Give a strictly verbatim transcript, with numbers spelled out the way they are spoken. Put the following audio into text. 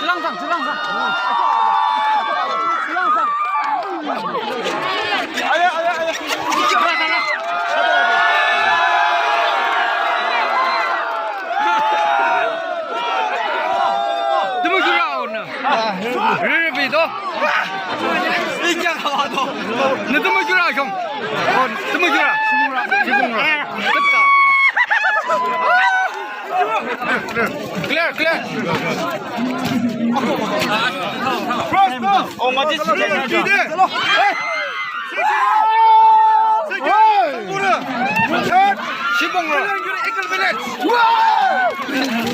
Langsang, langsang. Langsang. Aya, aya, aya. Tümü jura ona. Rere bi do. Ikya kawa do. Ne tümü jura shong. Tümü jura. Shibungra. Clear, clear. Cross, cross. Oh, ma, this is Shibungra. Shibungra.